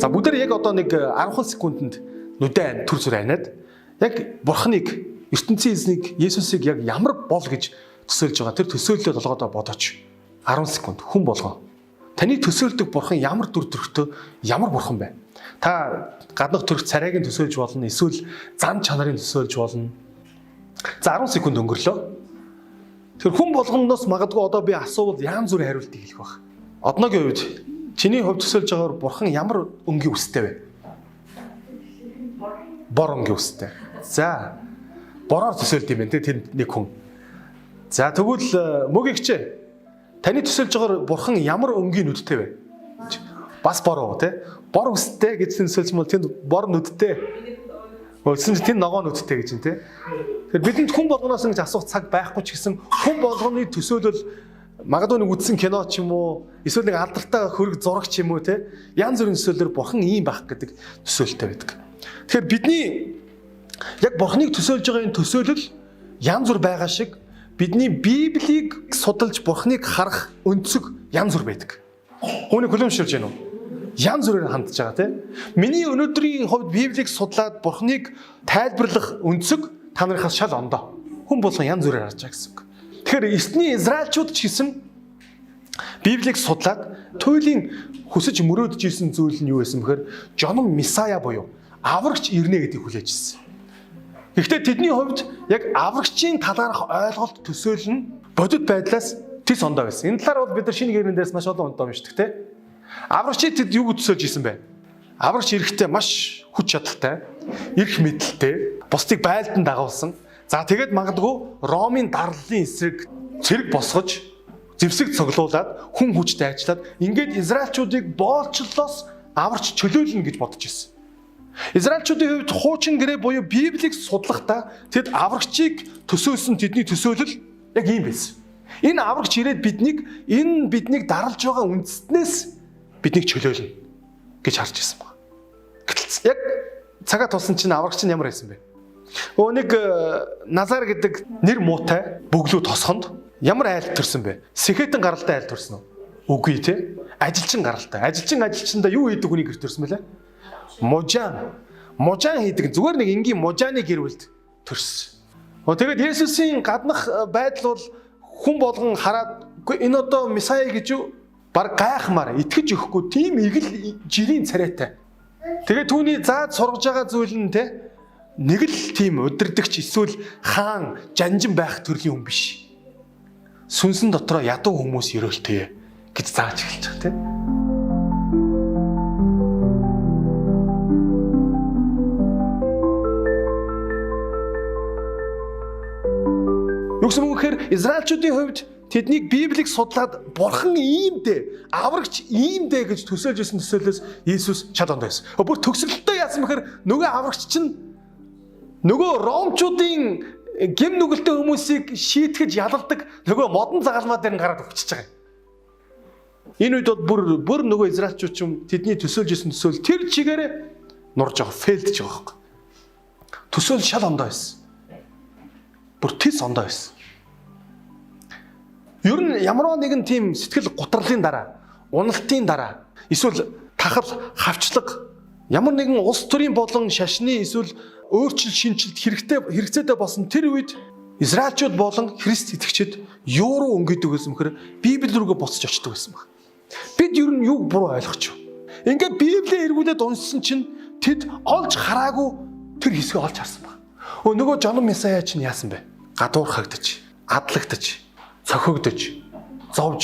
За, бүгдээр яг одоо нэг 10 секундэнд нүдээ айн түр зуур айнаад яг Бурханыг, ертөнцийн эзнийг, Есүсийг яг ямар бол гэж төсөөлж байгаа тэр төсөөллөө толгойдоо бодооч. 10 секунд хүн болгоо. Таны төсөөлдөг бурхан ямар дүр төрхтэй, ямар бурхан бэ? Та гаднах төрх царайг нь төсөөлж болно, эсвэл зан чанарыг төсөөлж болно. За, 10 секунд өнгөрлөө. Тэр хүн болгоноос магадгүй одоо би асуувал янз бүрийн хариултыг хэлэх байх. Одногийн хувьд, чиний хувьд төсөөлж байгаагаар бурхан ямар өнгийн үстэй вэ? Бор өнгийн үстэй. За, бороор төсөөлд юм байна те тэнд нэг хүн. За, тэгвэл мөгийгчээ, таны төсөөлж байгаагаар бурхан ямар өнгийн нүдтэй вэ? Бас бор уу те? Бор үстэй гэж төсөөлж бол тэнд бор нүдтэй. Өсөн чинь тэнд ногоон нүдтэй гэж юм те. Тэгэхээр бидэнд хүн болгоноос ингэж асуух цаг байхгүй ч гэсэн хүн болгоны төсөөлөл магадгүй нэг үзсэн кино ч юм уу, эсвэл нэг алдартай хөрөг зураг ч юм уу те, янз бүрийн төсөөллөөр бурхан ийм байх гэдэг төсөөлөлтэй байдаг. Тэгэхээр бидний яг бурханыг төсөөлж байгаа энэ төсөөлөл янз бүр байгаа шиг бидний Библийг судалж бурханыг харах өнцөг янз бүр байдаг. Үүнийг хүлэмжшүүлж байна уу? Янз бүрээр хандж байгаа тийм. Миний өнөөдрийн хувьд Библийг судлаад бурханыг тайлбарлах өнцөг та нарынхаас шал ондоо. Хүн болгон янз бүрээр харж байгаа гэсэн үг. Тэгэхээр эртний Израильчууд ч гэсэн Библийг судлаад туйлын хүсэж мөрөөдөж исэн зүйл нь юу байсан бэхээр Жонон Месая буюу аврагч ирнэ гэдгийг хүлээж ирсэн. Гэхдээ тэдний хувьд яг аврагчийн талаарх ойлголт, төсөөлөл нь бодит байдлаас тис ондоо байсан. Энэ талаар бол бид нар шинэ гэрэн дээрс маш олон ондоо уншдаг те. Аврагчийг тэд юу төсөөлж исэн бэ? Аврагч эрэхтэй маш хүч чадалтай, эрх мэдэлтэй, бусдыг байлдан дагуулсан. За, тэгээд магадгүй Ромын дарлалын эсрэг цэрэг босгож, зэвсэг цуглуулад, хүн хүчтэй ажиллаад ингээд израильчуудыг боолчлолоос аварч чөлөөлнө гэж бодож ирсэн. Израильчуудын хувьд хуучин гэрээ буюу Библийг судлахдаа тэд аврагчийг төсөөлсөн тэдний төсөөлөл яг ийм байсан. Энэ аврагч ирээд биднийг, энэ биднийг даралж байгаа үндэстнээс биднийг чөлөөлнө гэж харж ирсэн байна. Гэтэл яг цагаа тулсан чинь аврагч нь ямар байсан бэ? Өө, нэг Назар гэдэг нэр муутай бөглүү тосгонд ямар айл төрсөн бэ? Сэхэтэн гаралтай айл төрсөн үү? Үгүй те. Ажилчин гаралтай. Ажилчин ажилчиндаа юу хийдэг хүний гэр төрсөн бэлээ? Мужаан. Мужаан хийдэг, зүгээр нэг энгийн мужааны гэр бүлд төрсөн. Өө, тэгээд Есүсийн гаднах байдал бол хүн болгон хараад энэ одоо Месая гэж юу? Баг гайхмаар, итгэж өгөхгүй тийм эгэл жирийн царайтай. Тэгээд түүний зааж сургаж байгаа зүйл нь те нэг л тийм удирдагч эсвэл хаан жанжин байх төрлийн хүн биш. Сүнсэн дотроо ядуу хүмүүс ерөөлтэй гэж зааж эхэлж байгаа те. Юу гэсэн үг гэхээр Израильчуудын хувьд тэднийг Библийг судлаад бурхан иймдээ, аврагч иймдээ гэж төсөөлж исэн төсөөлөөс Иесус шал ондоо байсан. Бүр төгсгөлтөө яасан бэхээр нөгөө аврагч чинь нөгөө ромчуудын гэм нүгэлтэй хүмүүсийг шийтгэж ялалдаг нөгөө модон загалмаа дээр нь гараад өгчөж байгаа юм. Энэ үед бол бүр бүр нөгөө израильчууд ч юм тэдний төсөөлж исэн төсөөл тэр чигээрээ нурж байгаа, fail дэж байгаа байхгүй. Төсөөл шал ондоо байсан. Бүр тис ондоо байсан. Ер нь ямар нэгэн тийм сэтгэл гутралын дараа, уналтын дараа, эсвэл тахал, хавчлаг, ямар нэгэн улс төрийн болон шашны эсвэл өөрчлөлт шинэчлэлт хэрэгтэй хэрэгцээтэй болсон тэр үед Израильчууд болон Христ итгэгчид юу руу өнгөдөг гэсэн мэхэр Библи рүүгээ буцаж очдог байсан баг. Бид ер нь юуг буруу ойлгоч вэ? Ингээд Библийг эргүүлээд уншсан чинь тэд олж хараагүй тэр хэсгээ олж харсан баг. Өө, нөгөө Жонон Месая чинь яасан бэ? Гадуурхагдаж, адлагдаж, цохигдож, зовж,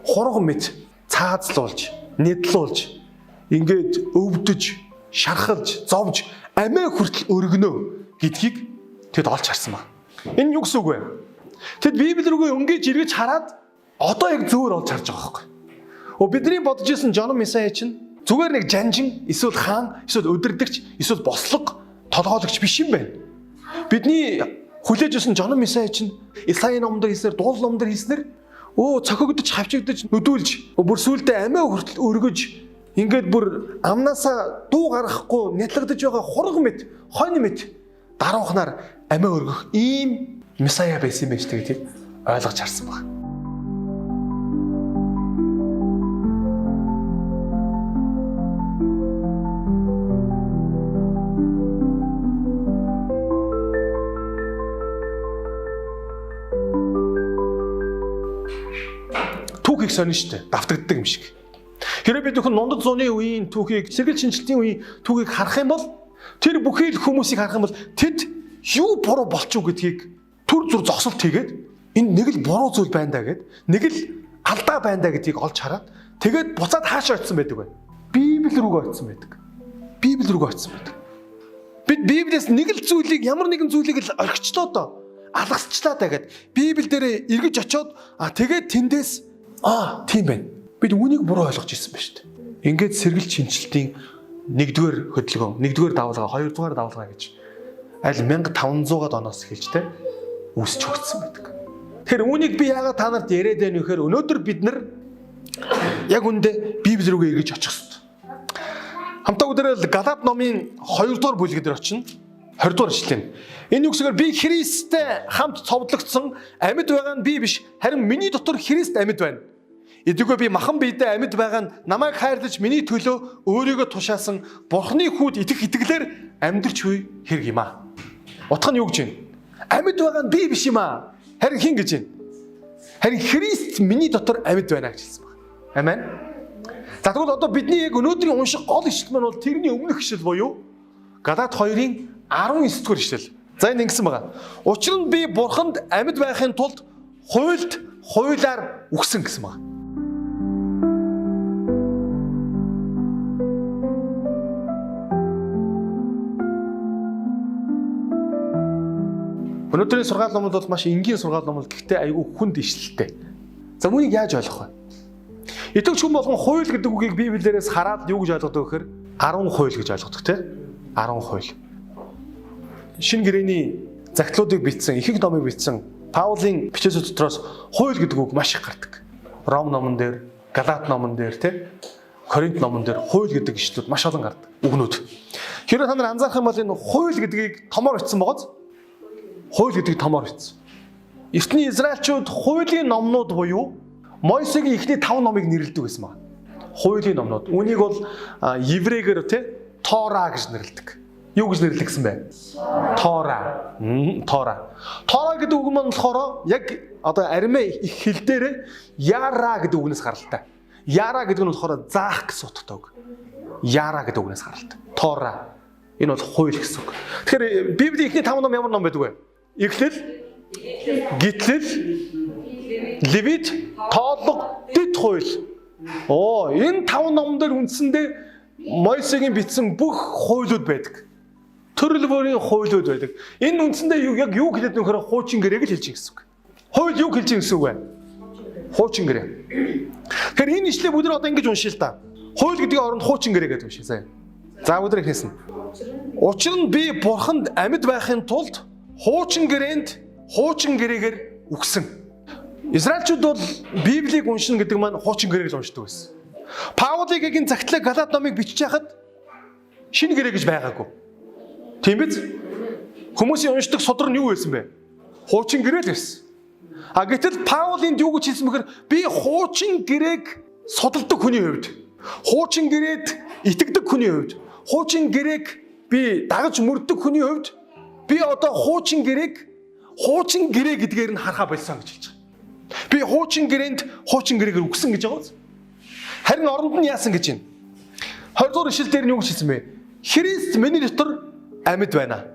хурган мэт цаазлуулж, нядлуулж, ингээд өвдөж, шархалж, зовж, амиа хүртэл өргөнө гэдгийг тэд олж харсан баг. Энэ юу гэсэн үг вэ? Тэд Библи рүүгээ өнгөж эргэж хараад одоо яг зөөр олж харж байгаа байхгүй. Өө, бидний бодож исэн Жонон Месая чинь зүгээр нэг жанжин, эсвэл хаан, эсвэл удирдагч, эсвэл бослого, толгойлогч биш юм байна. Бидний хүлээж исэн Жонон Месая чинь Исаийн номдор хэлснээр, Дуул номдор хэлснээр цохигдож, хавчигдаж, нүдүүлж, бүр сүүлдээ амиа хүртэл өргөж, ингээд бүр амнаасаа дуу гаргахгүй нядлагдаж байгаа хураг мэт, хонь мэт даруухнаар амиа өргөх ийм Месая байсан юм байна шүү дээ гэдгийг ойлгож харсан байна. Түүхийг сонин штэ. Давтагддаг юм шиг. Хэрэв бид бүхэн дундад зууны үеийн түүхийг, сэргэл шинжилтийн үеийн түүхийг харах юм бол тэр бүхий л хүмүүсийг харах юм бол тэд юу буруу болчих гэдгийг түр зур зогсолт хийгээд энэ нэг л буруу зүйл байна даа гэд нэг л алдаа байна даа гэдгийг олж хараад тэгээд буцаад хаашаа очисон байдаг вэ? Библи рүүгээ очисон байдаг. Библи рүүгээ очисон байдаг. Бид Библиэс нэг л зүйлийг ямар нэгэн зүйлийг л орхичлоо доо. Алгасчлаа даа гэд Библи дээр эргэж очиод тэгээд тэндээс тийм байна. Бид үүнийг буруу ойлгож ирсэн байна шүү дээ. Ингээд сэргэл шинжилтийн нэгдүгээр хөдөлгөөн, нэгдүгээр давлгаа, хоёрдугаар давлгаа гэж аль 1500-аад оноос эхэлж те үүсч өгсөн байдаг. Тэгэхээр үүнийг би яагаад та нарт яриад байна вэ гэхээр өнөөдөр бид нар яг үндэ Библи рүүгээ эргэж очих хэрэгтэй. Хамтаа өдрөл Галат номын 2 дугаар бүлэг дээр очино. 20 дугаар ишлэл. Энэ юу гэсээр би Христтэй хамт цовдлогдсон амьд байгаа нь би биш харин миний дотор Христ амьд байна. Эдгээр би махан биедээ амьд байгаа нь намайг хайрлаж миний төлөө өөрийгөө тушаасан Бурхны хүүд итгэх итгэлээр амьдрч буй хэрэг юм аа. Утга нь юу гэж байна? Амьд байгаа нь би биш юм аа. Харин хэн гэж байна? Харин Христ миний дотор амьд байна гэж хэлсэн байна. Амен. За тэгвэл одоо бидний яг өнөөдрийн унших гол ишлэл маань бол тэрний өмнөх ишлэл буюу Галат 2-ын 19 дугаар ишлэл. За энэ ингэсэн байгаа. Учир нь би Бурханд амьд байхын тулд хуйлд хуйлаар үхсэн гэсэн байна. Өнөөдрийн сургаал номууд бол маш энгийн сургаал номууд, гэхдээ айгүй хүнд ишлэлтэй. За үүнийг яаж ойлгох вэ? Итгэгч хүн болгон хууль гэдэг үгийг Библиэрээс хараад юу гэж ойлгодог вэ гэхээр 10 хууль гэж ойлгодог тийм 10 хууль. Шинэ гэрээний загтлуудыг бичсэн, ихэнх номыг бичсэн Паулийн бичээсүүд дотроос хууль гэдэг үг маш их гардаг. Ром номон дээр, Галат номон дээр тийм Коринт номон дээр хууль гэдэг ишлүүд маш олон гардаг. Үгнүүд. Хэрвээ та нар анзаарах юм бол энэ хууль гэдгийг томоор бичсэн байгааз хууль гэдгийг томоор бичсэн. Эртний Израильчууд хуулийн номнууд буюу Мойсегийн эхний 5 номыг нэрлэдэг байсан байна. Хуулийн номнууд. Үүнийг бол еврейгээр те Тора гэж нэрлэдэг. Юу гэж нэрлэх гэсэн бэ? Тора. Тора. Тора гэдэг үг маань болохоор яг одоо арамей их хэл дээр яра гэдэг үгнээс гаралтай. Яра гэдэг нь болохоор заах гэсэн утгатай үг. Яра гэдэг үгнээс гаралтай. Тора. Энэ бол хууль гэсэн үг. Тэгэхээр Библийн эхний 5 ном ямар ном байдаг вэ? Эхлэл, Гитлэл, Левит, Тоолго, Дэд хууль. Оо, энэ 5 номон дээр үндсэндээ Мойсегийн бичсэн бүх хуулиуд байдаг. Төрөл бүрийн хуулиуд байдаг. Энэ үндсэндээ юу яг юу хэлээд нөхөр хуучин гэрээг л хэлж байгаа гэсэн үг. Хууль юу хэлж байгаа гэсэн үг вэ? Хуучин гэрээ. Тэгэхээр энэ ишлэгийг бүгд одоо ингэж уншия л да. Хууль гэдгийн оронд хуучин гэрээ гэдэг уншия заяа. За бүгд эхнээс нь. Учир нь би бурханд амьд байхын тулд хуучин гэрээнд хуучин гэрээгээр үхсэн. Израильчууд бол Библийг уншина гэдэг маань хуучин гэрээг л уншдаг байсан. Паулыг яг энэ загтлаа Галат номыг бичиж байхад шинэ гэрээ гэж байгаагүй. Тийм биз? Хүмүүсийн уншдаг судар нь юу байсан бэ? Хуучин гэрээ л байсан. А гэтэл Паул энд юу гэж хэлсэн бэхээр би хуучин гэрээг судалдаг хүний хувьд, хуучин гэрээд итгэдэг хүний хувьд, хуучин гэрээг би дагаж мөрддөг хүний хувьд би одоо хуучин гэрээг хуучин гэрээ гэдгээр нь харахаа болсон гэж хэлж байгаа. Би хуучин гэрээнд хуучин гэрээгээр үгсэн гэж байгаа биз? Харин оронд нь яасан гэж байна? 20 дугаар ишлэл дээр нь юу гэж хэлсэн бэ? Христ миний дотор амьд байна.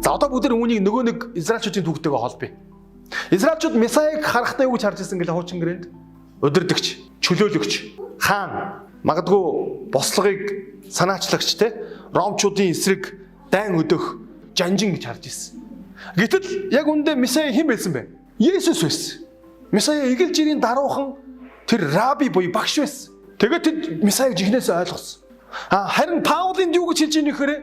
За одоо бүгд үүнийг нөгөө нэг Израильчуудын түүхтэйгээ холбоё. Израильчууд Месаяг харахтаа юу гэж харж ирсэн гэлээ хуучин гэрээнд? Удирдагч, чөлөөлөгч, хаан, магадгүй бослогыг санаачлагч те Ромчуудын эсрэг дайн өдөх жанжин гэж харж ирсэн. Гэтэл яг үндэ Месая хэн байсан бэ? Есүс байсан. Месая эгэл жирийн даруухан тэр раби буюу багш байсан. Тэгээд тэд Месаяг жихнээсээ ойлгосон. Харин Паул энд юу гэж хэлж байгаа нөхөрөө?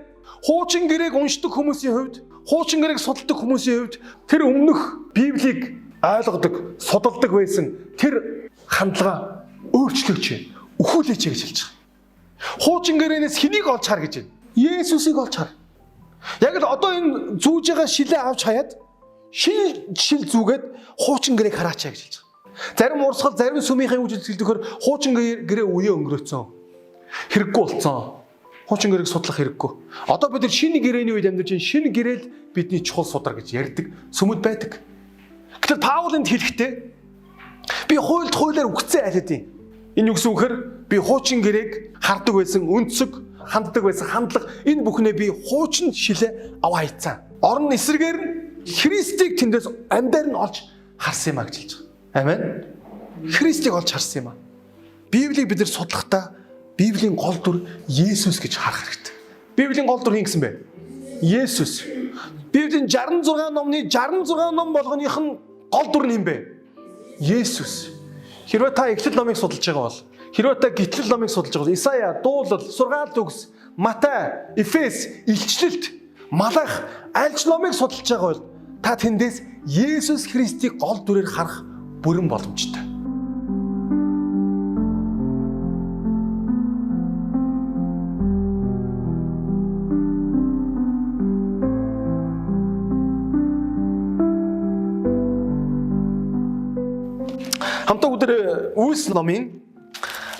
Хуучин гэрээг уншдаг хүмүүсийн хувьд, хуучин гэрээг судалдаг хүмүүсийн хувьд тэр өмнөх Библийг ойлгодог, судалдаг байсан тэр хандлага өөрчлөөч, өхүүлээч гэж хэлж байгаа. Хуучин гэрээнээс хэнийг олж хар гэж байна? Есүсийг олж хар. Яг л одоо энэ зүүж байгаа шилээ авч хаяад шин шил зүгээд хуучин гэрээг хараачаа гэж хэлж байгаа. Зарим урсгал, зарим сүмийнхээ үжилт хэлдэхээр хуучин гэрээ үе өнгөрөөцөн. Хэрэггүй болцсон. Хуучин гэрээг судлах хэрэггүй. Одоо бид нар шинэ гэрээний үед амьдарч байна. Шинэ гэрээл бидний чухал судар гэж ярьдаг сүмэд байдаг. Гэтэл Паул энд хэлэхдээ би хуйлд хуулиар үгцэн айл хэдийн. Энэ юу гэсэн үг гэхээр би хуучин гэрээг хардаг байсан өнцөг, ханддаг байсан хандлага энэ бүхнээ би хуучин шилээ аваа хийцэн. Орон эсрэгээр нь Христийг тэндээс амьдаар нь олж харсан юм а гэж хэлж байгаа. Амен. Христийг олж харсан юм а. Библийг бид нар судлахдаа Библийн гол дүр Есүс гэж харах хэрэгтэй. Библийн гол дүр хэн гэсэн бэ? Есүс. Библийн 66 номны 66 ном болгоных нь гол дүр нь хэн бэ? Есүс. Хэрвээ та Эхлэл номыг судалж байгаа бол, хэрвээ та Гитлэл номыг судалж байгаа бол, Исая, Дуулал, Сургаал үгс, Матай, Эфес, Илчлэлт, Малах аль ч номыг судалж байгаа бол та тэндээс Есүс Христийг гол дүрээр харах бүрэн боломжтой. Хамтаа өдөр Үйлс номын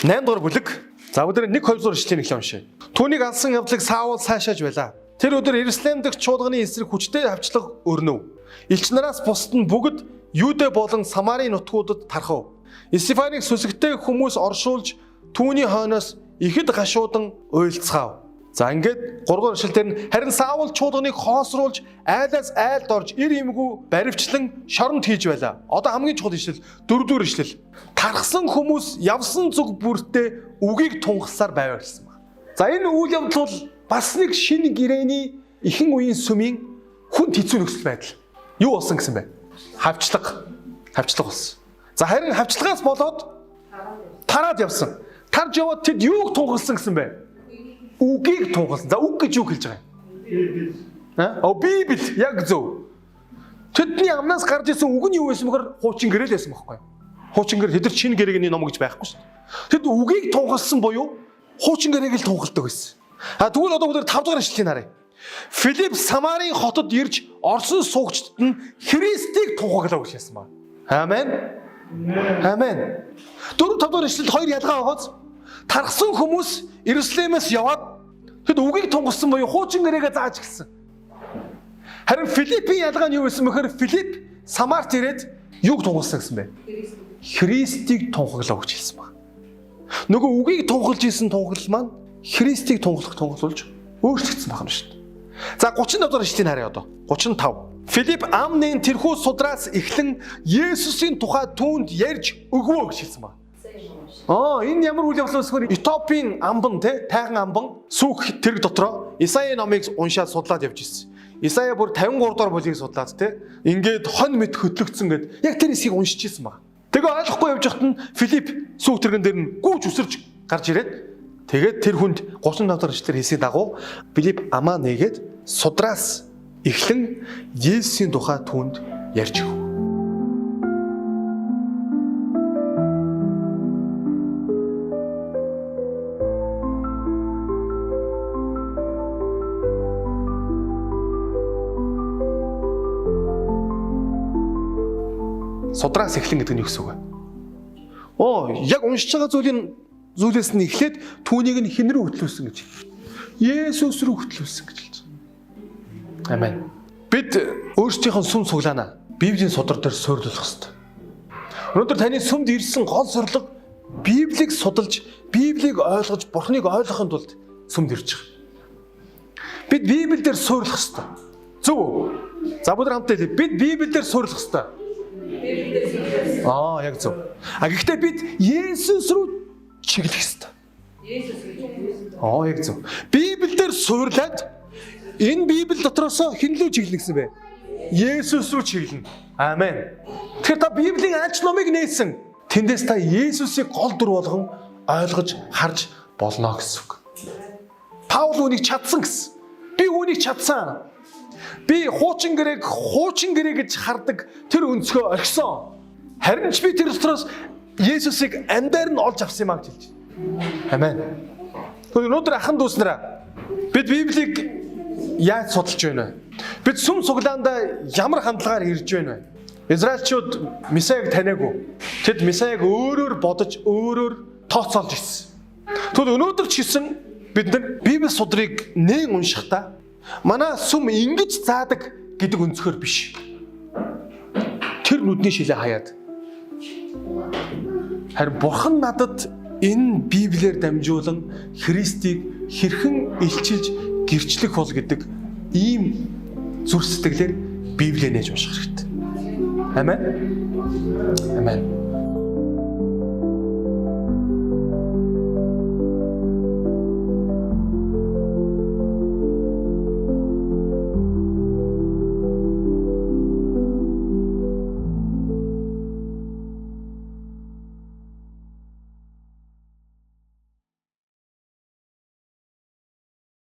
8 дугаар бүлэг. За өдөр 1 2 дугаар ишлэгийг эхлэн уншъя. Түүнийг алсан явдлыг Саул сайшааж байлаа. Тэр өдөр Иерусалим дахь чуулганы эсрэг хүчтэй хавчлага өрнөв. Элч нараас бусад нь бүгд Юдэ болон Самарын нутгуудад тархав. Стефаныг сүсэгтэй хүмүүс оршуулж түүний хойноос ихэд гашуудан уйлцгаав. За ингээд 3 дугаар ишлэл дээр нь харин Саул чуулганыг хоосруулж айлаас айлд орж ир имгүү баривчлан шоронд хийж байлаа. Одоо хамгийн чухал ишлэл 4 дугаар ишлэл. Тархсан хүмүүс явсан зүг бүртээ үгийг тунхасаар байваа гэсэн байна. За энэ үйл явдал бол бас нэг шинэ гэрээний ихэнх үеийн сүмийн хүн хэцүү нөхцөл байдал. Юу болсон гэсэн бэ? Хавчлага. Хавчлага болсон. За харин хавчлагаас болоод тараад явсан. Тарж яваад тэд юуг тунхагласан гэсэн бэ? Үгийг тунхагласан. За үг гэж юу хэлж байгаа юм? Аа? Библи яг зөв. Тэдний амнаас гарч ирсэн үг нь юу байсан бэхээр хуучин гэрэл байсан байхгүй юу? Хуучин гэрэл тэд нар шинэ гэрээний ном гэж байхгүй шүү дээ. Тэд үгийг тунхагласан буюу хуучин гэрээг л тунхагладаг байсан. А тэгвэл одоо бүгд 5 дугаар ишлэлийг харъя. Филипп Самарын хотод ирж орсон суугчдад нь Христийг тунхаглав гэж хэлсэн байна. Амен. Амен. 4 5 дугаар ишлэлд хоёр ялгаа байгааз тархсан хүмүүс Иерусалимээс яваад тэд үгийг тунхагласан буюу хуучин гэрээгээ зааж эхэлсэн. Харин Филиппийн ялгаа нь юу байсан бэхээр Филипп Самарт ирээд юуг тунхагласан гэсэн бэ? Христийг тунхаглав гэж хэлсэн байна. Нөгөө үгийг тунхаглаж исэн тунхаглал маань Христийг тунхаглах тунхаглуулж өөрчлөгдсөн байна шүү дээ. За 35 дугаар ишлэгийг харъя одоо. 35. Филипп ам нэн тэрхүү судраас эхлэн Есүсийн тухай түүнд ярьж өгвөө гэж хэлсэн байна. Энэ ямар үйл явдал вэ гэхээр Этиопийн амбан те тайган амбан сүүх тэрэг дотроо Исаяийн номыг уншаад судлаад явж ирсэн. Исая бүр 53 дугаар бүлгийг судлаад те ингээд хон мэт хөтлөгдсөн гэд яг тэр хэсгийг уншиж ирсэн байна. Тэгээ ойлгохгүй явж байхад нь Филипп сүүх тэрэгэн дээр нь гүйж үсэрч гарч ирээд тэгээд тэр хүнд 35 дугаар ишлэлээр хэлсний дагуу Филипп амаа нээгээд судраас эхлэн Есүсийн тухай түүнд ярьж өгөв. Судраас эхлэн гэдэг нь юу гэсэн үг вэ? Яг уншиж байгаа зүйлийн зүйлээс нь эхлээд түүнийг нь хэн рүү хөтлүүлсэн гэж. Есүс рүү хөтлүүлсэн гэж хэлж байгаа. Амен. Бид өөрсдийнхөө сүм цуглаанаа Библийн судар дээр суйрлуулах ёстой. Өнөөдөр таны сүмд ирсэн гол зорилго Библийг судалж, Библийг ойлгож, Бурхныг ойлгохын тулд сүмд ирж байгаа. Бид Библиэлд суйрлах ёстой. Зөв үү? За бүгд хамтдаа хэлье. Бид Библиэлд суйрлах ёстой. Яг зөв. А гэхдээ бид Есүс рүү чиглэх ёстой. Есүс рүү. Яг зөв. Библиэлд суурлаад энэ Библи дотроос хэн лүү чиглэнэ гэсэн бэ? Есүс рүү чиглэнэ. Амен. Тэгэхээр та Библийн аль ч номыг нээсэн тэндээс та Есүсийг гол дүр болгон ойлгож харж болно гэсэн үг. Паул үүнийг чадсан гэсэн. Би үүнийг чадсан. Би хуучин гэрээг хуучин гэрээ гэж хардаг тэр өнцгөө орхисон. Харин ч би тэр дотроос Есүсийг амьдаар нь олж авсан юм а гэж хэлж байна. Амен. Тэгэхээр өнөөдөр ахан дүүс нараа бид Библийг яаж судалж байна вэ? Бид сүм цуглаандаа ямар хандлагаар ирж байна вэ? Израильчууд Месаяг таниагүй. Тэд Месаяг өөрөөр бодож, өөрөөр тооцоолж ирсэн. Тэгвэл өнөөдөр ч гэсэн Бид нар Библи судрыг нээн уншихдаа манай сүм ингэж заадаг гэдэг өнцгөр биш. Тэр нүдний шилээ хаяад. Харин Бурхан надад энэ Библиэр дамжуулан Христийг хэрхэн илчилж гэрчлэх бол гэдэг ийм зүр сэтгэлээр Библийг нээж унших хэрэгтэй. Амен. Амен.